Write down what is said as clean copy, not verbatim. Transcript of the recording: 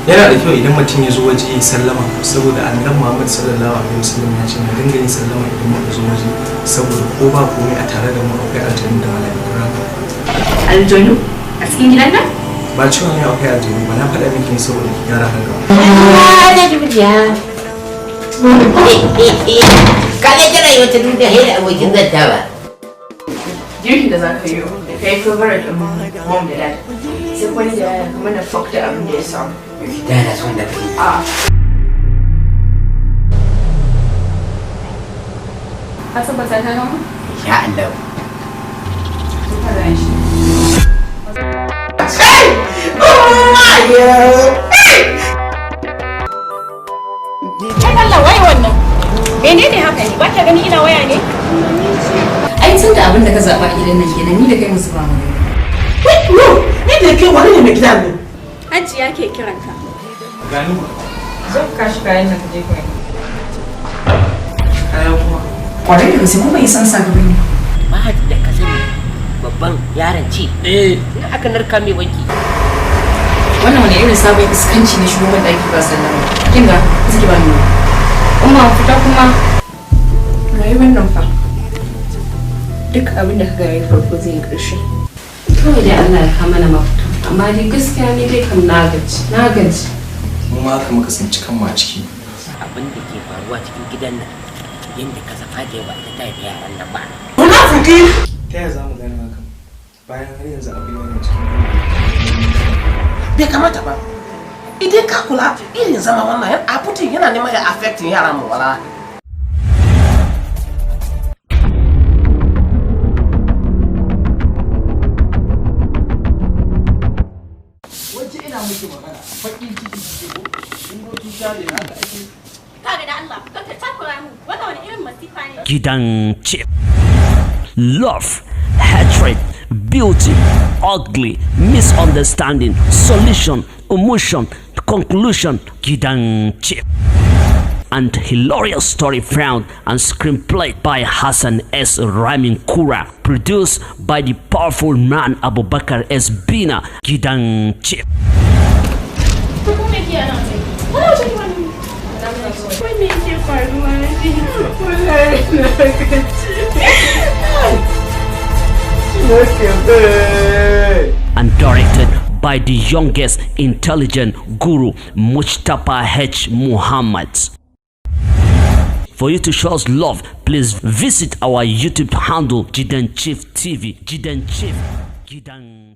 Yana da kyau idan mutum ya zo waje ya sallama, saboda Annabi Muhammad sallallahu alaihi wasallam ya ce mu dinga yin sallama idan muka zo waje, saboda ko ba komai a tare da mu akwai aljanu da mala'ikun rahama. Aljanu? A cikin gidan nan? Ba cewa ne akwai aljanu ba, na faɗa miki ne saboda ki gyara hankali. Na duniya. Ka ga ta rayuwar ta duniya da abokin zantawa. Girkin da za ka yi da kai favorite ɗin mom da dad. Sai kwani da yaya kamar na fuck da abin da ya samu. Da na son da kai. A. Ka tabbata ka gama? Insha Allah. To ka da shi. Kai Allah, waye wannan? Menene haka ne? Ba ka gani ina waya ne? Ai tun da abin da ka zaɓa a gidan nan kenan, ni da kai musu ba mu. Wait, no, ni da kai wani ne mai gidan ne? Hajiya ke kiranka. Gani. Zo ka kashi kayan nan ka je ka yi. Kaya kuma? Kwarai da gaske, kuma isan sa gaba ne. Mahadi da ka sani babban yaron ci. Eh. In aka narka mai wanki. Wannan wani irin sabon iskanci ne, shigo ban ɗaki ba sallama? Kin ga ziki ba ni. Umma, fita kuma. Rayuwar nan fa. Duk abin da ka ga yayi farko zai yi ƙarshe. Kawai dai Allah ya kama mana mafita. Amma dai gaskiya ni dai kam na gaji. Na gaji. Mu ma haka muka tsinci kanmu a ciki. Abin da ke faruwa cikin gidan nan, yadda ka san Hajiya ba ita ta haifi yaran nan ba. Munafiki. Ta yaya za mu gane hakan bayan har yanzu abin yana cikin Bai kamata ba. Idan ka kula irin zama wannan abutin yana neman ya affecting yaran mu wala. Wacce ina miki magana bakin ciki kike ko in go kin share na haka ake. Kaga da Allah, kar ka takura mu. Wannan wani irin masifa ne? Gidan Chief. Love, hatred, beauty, ugly, misunderstanding, solution, emotion, conclusion. Gidan Chief. And hilarious story found and screenplay by Hassan S. Ramin Kura. Produced by the powerful man Abubakar S. Bina. Gidan Chief. To kuma me ke ana sai? Wani wace ne wannan? Wai me yake faruwa ne? Wallahi na gaji. And directed by the youngest intelligent guru, Mujtaba H. Muhammad. For you to show us love, please visit our YouTube handle, Gidan Chief TV. Gidan Chief. Gidan.